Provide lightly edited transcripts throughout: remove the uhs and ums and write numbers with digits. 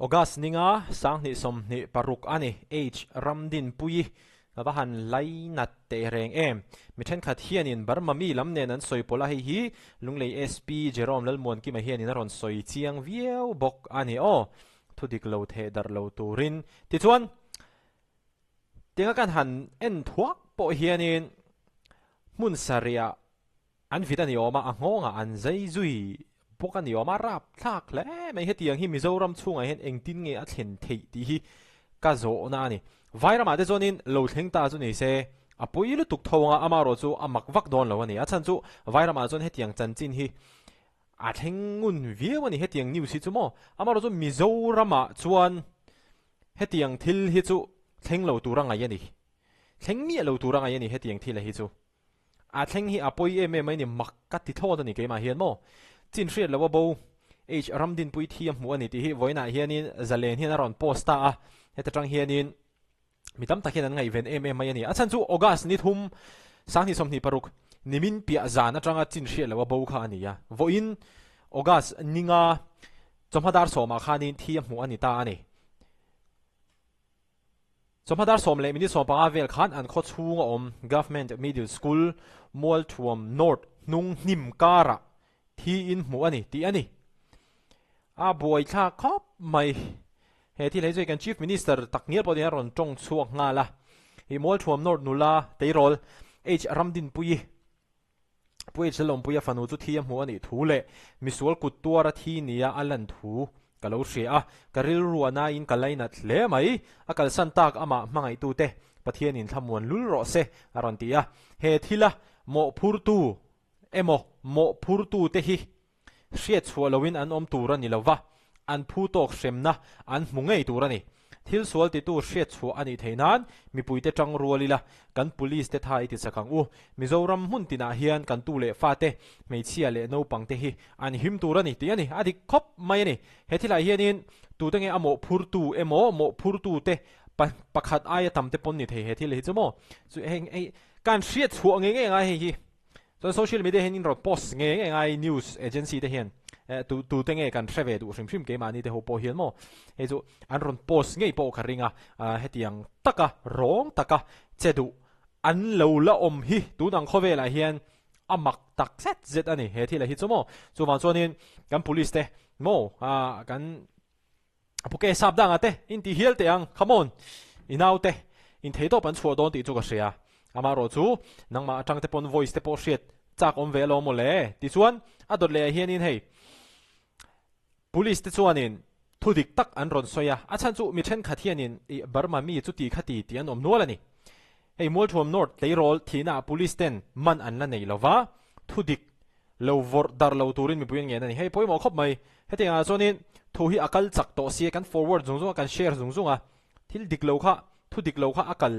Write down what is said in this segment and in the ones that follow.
August ninga 2026 a ni. H Ramdinpuii ka va han lainat teh reng em. Mi thenkhat hianin Burma mi lam nen an sawi pawlh a, hei hi Lunglei SP Jerome Lalmuankima hianin a rawn sawi chiang viau bawk a ni aw. Thudik lo theh darh lo turin. Tichuan, tinga kan han en thuak pawh hianin hmun sarihah An vit a ni awm a, a nghawngah an zai zui bawk a ni awm a, rap thlak hle mai. Hetiang hi Mizoram chhungah hian engtin nge a thlen theih tih hi ka zawhna a ni. Vairamah te chuanin lo thleng ta chu ni se, a pawi lutuk tho anga amaherawh chu a mak vak dawn lo a ni. A chhan chu Vairamah chuan hetiang chanchin hi a thleng ngun viau a ni, hetiang news hi chu maw. Amaherawh chu Mizoramah chuan hetiang thil hi chu thleng lo tur a ngaih a ni. Thleng miah lo tur a ngaih a ni hetiang thil a hi chu. A thleng hi a pawi em em mai ni, mak ka ti thlawt a ni keimah hian maw? Chin hriat lo a bo, H Ramdinpui thi a hmuh a ni tih hi vawiinah hianin Zalen hian a rawn post ta a, heta tang hianin mi tam tak hian an ngaihven em em mai a ni. A chhan chu August ni thum 2026 nimin piah zan atanga chin hriat lo a bo kha a ni a, vawiin August ninga chawhma dar sawmah khanin thi a hmuh a ni ta a ni. Chawhma dar sawm leh minute 15 vel khan an khaw chhung a awm Government Middle School, Mualthuam North hnung hnim karah thi in hmuh a ni tih a ni. A buaithlak khawp mai. He thil hei chu hei kan Chief Minister tak ngial pawh hian a rawn tawng chhuak nghal a. Hi Mualthuam North nula Teirawl H Ramdinpuii Pu H Lalawmpuia fanu chu thi a hmuh a nih thu leh misual kut tuara thi nia a lan thu ka lo hria a, ka rilru a naiin ka lainat hle mai. A kalsan tak amah hmangaihtute Pathianin thlamuan lul rawh se a rawn ti a. He thila mawhphurtu emaw mawhphurtute hi Hriat chhuah loin an awm tur a ni lo va, an phu tawk hremna an hmu ngei tur a ni. Thil sual titu hriat chhuah a nih theih nan mipuite tang rual ila, kan police te tha i ti chak ang u. Mizoram hmun tinah hian kan tu leh fate, hmeichhia leh naupang te hi an him tur a ni tih a ni. A dik khawp mai a ni. He thilah hianin tute nge a mawhphurtu emaw mawhphurtu te pakhat aia tam te pawn ni thei he thil hi chu maw? Chu heng hei kan hriat chhuah ngei ngei angai hei hi. Chuan social media hian in rawn post nge nge ngai news agency te hian eh tu tu te nge kan hre ve duh hrim hrim keimahni te ho pawh hian maw hei chu an rawn post ngei pawh ka ring a ah hetiang taka rawng taka che duh an lo la awm hi tun ang khawvelah hian a mak tak zet zet a ni he thil ah hi chu maw chuvang chuanin kan police te maw ah kan A pu ke sap dangah te in ti hial teh ang, come on! I naute in thei tawp an chhuah dawn tih chu ka hria. Amaherawh chu nangmah atang te pawn voice te pawh hriat chak awm ve alawm mawle. Tichuan a dawt leh ah hianin hei Police te chuanin thu dik tak an rawn sawi a, a chhan chu mi thenkhat hianin i Burma mi chu ti kha ti tih an awm nual a ni. Hei Mualthuam North tleirawl thihna ah Police ten man an la nei lova, thu dik Lo vawrh darh lo turin mipui an ngen a ni. Hei pawimawh khawp mai. Hetiang ah chuanin thu hi a kal chak tawh sia, kan forward zung zung a, kan share zung zung a, thil dik lo kha, thu dik lo kha a kal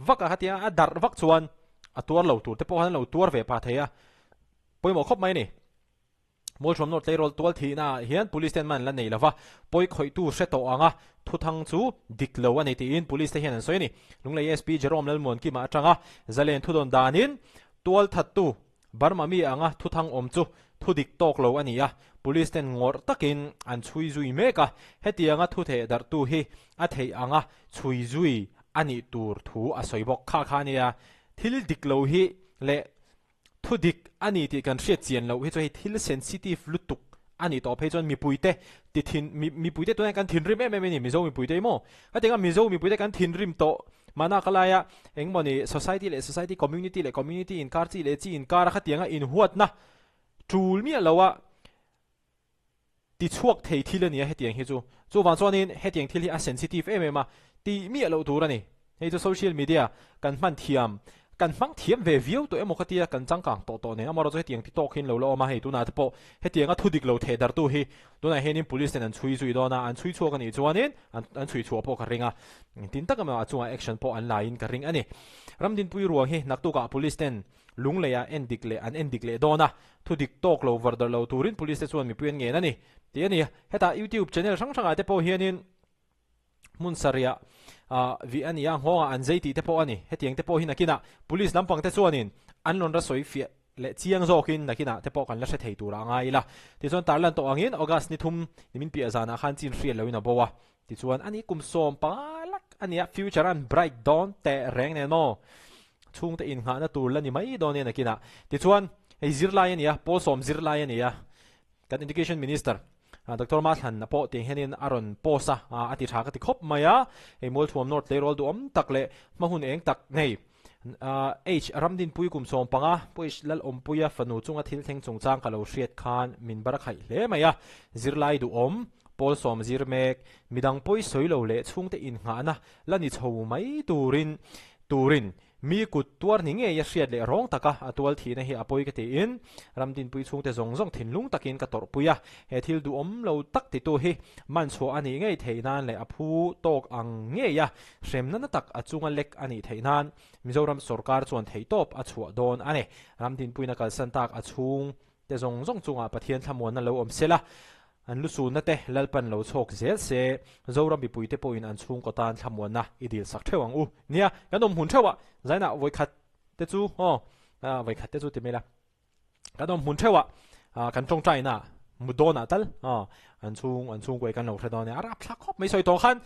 vak a, hetiang a darh vak chuan a tuar lo tur te pawh khan an lo tuar ve pah thei a, pawimawh khawp mai a ni. Mualthuam North tleirawl tual thihna ah hian Police ten man la nei lova, pawi khawihtu hre tawh ang a, thuthang chu dik lo a ni tiin Police te hian an sawi a ni. Lunglei SP Jerome Lalmuankima atanga zalen thudawn danin tual thattu Burma mi anga thuthang awm chu thu dik tawk lo a ni a, Police ten ngawrh takin an chhui zui mek a, hetianga thu theh darhtu hi a theih anga chhui zui a nih tur thu a sawi bawk. Kha kha nia, thil dik lo hi leh thu dik a ni tih kan hriat chian loh hi chu hei thil sensitive lutuk a nih tawh phei chuan mipuite ti thin mipuite tunah hian kan thinrim em em a ni Mizo mipuite hi maw? Hetianga Mizo mipuite kan thinrim tawh mahna ka laia engmawni society leh society community leh community inkar chi leh chi inkar a khatianga inhuatna tul miah loa tichhuak thei thil a ni a hetiang hi chu. Chuvang chuanin hetiang thil hi a sensitive em em a tih miah loh tur a ni. Hei chu social media kan hman thiam, kan hmang thiam ve viau tawh emaw ka tia kan changkang tawh tawh nen amaherawhchu hetiang ti tawk hian lo la awm a, hei tunah te pawh hetianga thu dik lo theh dartu hi tunah hianin police ten an chhui zui dawn a, an chhui chhuak a nih chuanin an an chhui chhuah pawh ka ring a, engtin tak emaw a chungah action pawh an laiin ka ring a ni. Ramdinpui ruang hi naktukah police ten lungleiah en dik leh an en dik leh dawn a, thu dik tawk lo var darh lo turin police te chuan mipui an ngen a ni tih a ni. Hetah youtube channel hrang hrangah te pawh hianin Hmun sarihah vih a ni a, nghawngah an zei tih te pawh a ni. Hetiang te pawh hi nakinah Police lampang te chuanin an rawn ra sawi fiah leh chiang zawkin nakinah te pawh kan la hre thei turah a ngai ila. Tichuan tarlan tawh angin August ni thum nimin piah zanah khan chin hriat loin a bo a. Tichuan ani kum 15 lak a nia, future an bright dawn teh reng nen maw? Chhungte innghahna tur la ni mai dawn e nakinah. Tichuan hei zirlai a nia, pawl sawm zirlai a nia. Kan Education Minister Doctor Mathlan pawh tiang hianin a rawn post a, a ti tha ka ti khawp mai a. Hei Mualthuam North tleirawl duhawm tak leh hma hun eng tak nei H Ramdinpui kum 15 Puish Lalawmpuia fanu chunga thil thleng chungchang ka lo hriat khan min bar a khaih hle mai a. Zirlai duhawm, pawl sawm zir mek, midang pawi sawi lo leh chhungte innghahna la ni chho mai turin turin Mi kut tuar ni ngei a hriat leh rawng taka a tual thihna hi a pawi ka tiin Ramdinpui chhungte zawng zawng thinlung takin ka tawrhpui a, he thil duhawm lo tak titu hi man chhuah a nih ngei theih nan leh a phu tawk ang ngei a hremna na tak a chunga lek a nih theih nan Mizoram sawrkar chuan theihtawp a chhuah dawn a ni. Ramdinpuina kalsan tak a chhung te zawng zawng chungah Pathian thlamuanna lo awm sela, an lusunna te Lalpan lo chhawk zel se, Zoram mipui te pawhin an chhungkaw tan thlamuanna i dil sak theuh ang u. Nia, kan awm hmun theuhah zainah vawikhat te chu aw, vawikhat te chu ti mai la, kan awm hmun theuhah kan tawngtaina mut dawnah tal aw, an chhung an chhungkaw hi kan lo hre dawn nia, a rapthlak khawp mai sawi tawh khan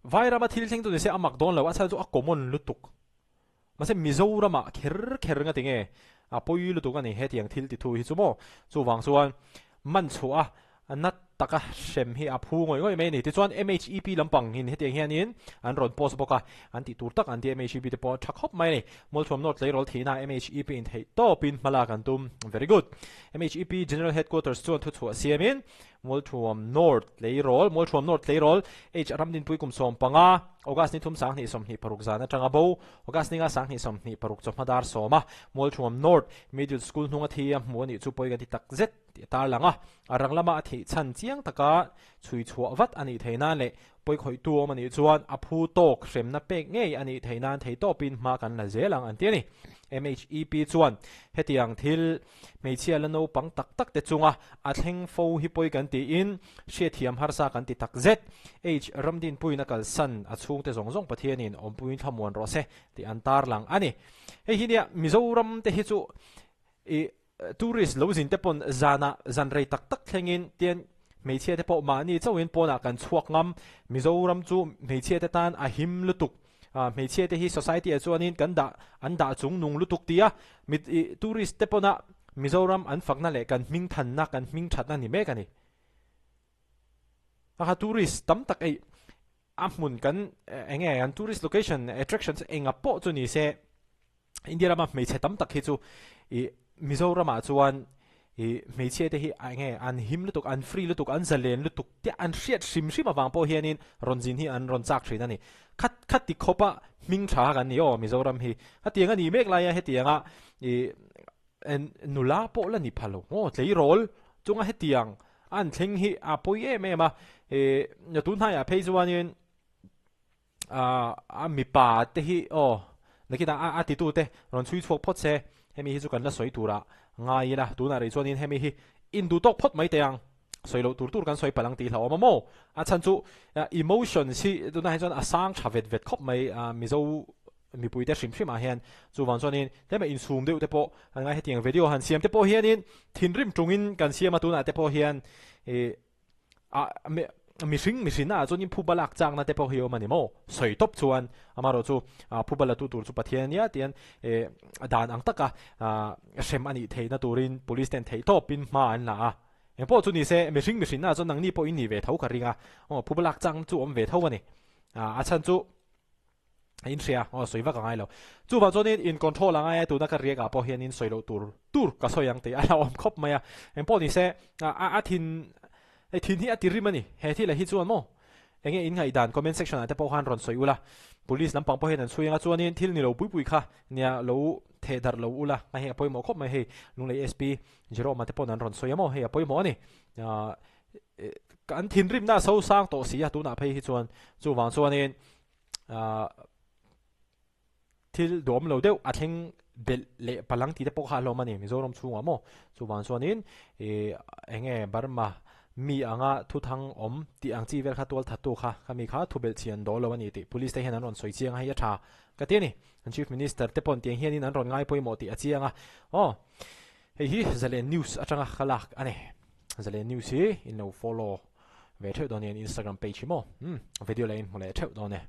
Vairama thil thleng chu ni se a mak dawn lo, a chhan chu a common lutuk. Mahse Mizoramah kher kher nga tinge a pawi lutuk a ni hetiang thil ti thu hi chu maw? Chuvang chuan man chhuah a nat taka hrem hi a phu ngawih ngawih mai a ni. Tichuan MHEP lampang in hetiang hianin an rawn post bawk a, an tih tur tak an ti MHEP te pawh a tha khawp mai a ni. Mualthuam North tleirawl thihna MHEP in theih tawpin hmalak an tum. Very good. MHEP General Headquarters chuan thuchhuah siamin Mualthuam North tleirawl Mualthuam North tleirawl H Ramdinpui kum 15, August ni thum 2026 zan atanga bo, August ninga 2026 chawhma dar 10 a, Mualthuam North Middle School hnunga thi a hmu a nih chu pawi kan ti tak zet tih a tarlang a, a rang lama a thih chhan chiang taka chhui chhuah vat a nih theih nan leh pawi khawihtu awm a nih chuan a phu tawk hremna pek ngei a nih theih nan theitawpin hma kan la zel ang an ti a ni. MHEP chuan hetiang thil Hmeichhia la naupang tak tak te chunga a thleng fo hi pawi kan tiin hriatthiam harsa kan ti tak zet. H Ramdinpuiin a kalsan a chhungte zawng zawng Pathianin awmpuiin thlamuan rawh se tih an tarlang a ni. Hei hi nia Mizoram te hi chu i tourist lo zin te pawn zanah zan rei tak tak thlengin tian hmeichhia te pawh mahni chauhin pawnah kan chhuak ngam. Mizoram chu hmeichhia te tan a him lutuk. Hmeichhia te hi society ah chuanin kan dah an dah chung nung lutuk tia mit i tourist te pawna Mizoram an fakna leh kan hming thanna kan hming thatna ni mek a ni. Hakha tourist tam tak ei a hmun kan enge an tourist location attraction chu enga pawh chu ni se India rama hmeichhe tam tak hi chu i Mizoramah chuan i hmeichhia te hi a enge an him lutuk an free lutuk an zalen lutuk te an hriat hrim hrim avang pawh hianin rawn zin hi an rawn chak thin a ni. Khat khat ti khawpa hming tha kha kan ni aw Mizoram hi. Hetiang a nih mek laia hetianga i nula pawh la ni pha lo maw tleirawl chunga hetiang an thleng hi a pawi em em a i tunhnaiah phei chuanin a mipa te hi aw nakinah a a titu te rawn chhui chhuak phawt se hemi hi chu kan la sawi turah ngai ila tunah rih chuanin hemi hi induh tawk phawt mai teh ang sawi loh tur tur kan sawi palh ang tih hlauhawm a maw a chhan chu emotions hi tunah hi chuan a sang tha vet vet khawp mai Mizo mipui te hrim hrim ah hian chuvang chuanin tlema insum deuh te pawh an ngai hetiang video han siam te pawh hianin thinrim tungin kan siam a tunah te pawh hian ih A mihring mihrinna ah chuan in phuba lak chakna te pawh hi awm a ni maw? Sawi tawp chuan amaherawh chu phuba la tu tur chu Pathian a nia tian dan ang taka hrem a nih theihna turin police ten theih tawpin hma an la a. Engpawh chu ni se mihring mihrinna ah chuan nangni pawh in nih ve tho ka ring a, phuba lak chakna chu awm ve tho a ni. A chhan chu in hria aw sawi vak a ngai lo. Chuvang chuanin in control a ngai a tuna ka riak ah pawh hianin sawi loh tur tur ka sawi ang tih a hlauhawm khawp mai a. Engpawh ni se a thin hei thin hi a ti rim a ni. He thil ah hi chuan maw enge in ngaihdan comment section ah te pawh khan rawn sawi ula. Police lampang pawh hian an chhui anga chuanin thil ni lo pui pui kha nia lo theh darh lo ula a hei a pawimawh khawp mai hei Lunglei SP Jerome-a te pawn an rawn sawi a maw hei a pawimawh a ni. An thinrimna a so sang tawh si a tunah phei hi chuan chuvang chuanin thil duhawm lo deuh a thleng belh leh palang tih te pawh kha a hlawm a ni Mizoram chhungah maw chuvang chuanin ih eng nge Burma mi anga thuthang awm tih ang chi vel kha tual thattu kha khami kha thu belh chhian dawl lo a ni tih police te hian an rawn sawi chiang a hei a tha ka ti a ni an chief minister te pawn tiang hianin an rawn ngai pawimawh tih a chiang a aw. Hei hi Zalen News atanga ka lak a ni. Zalen News hi in lo follow ve theuh dawn nia Instagram page hi maw. Video la in hmu leh theuh dawn e.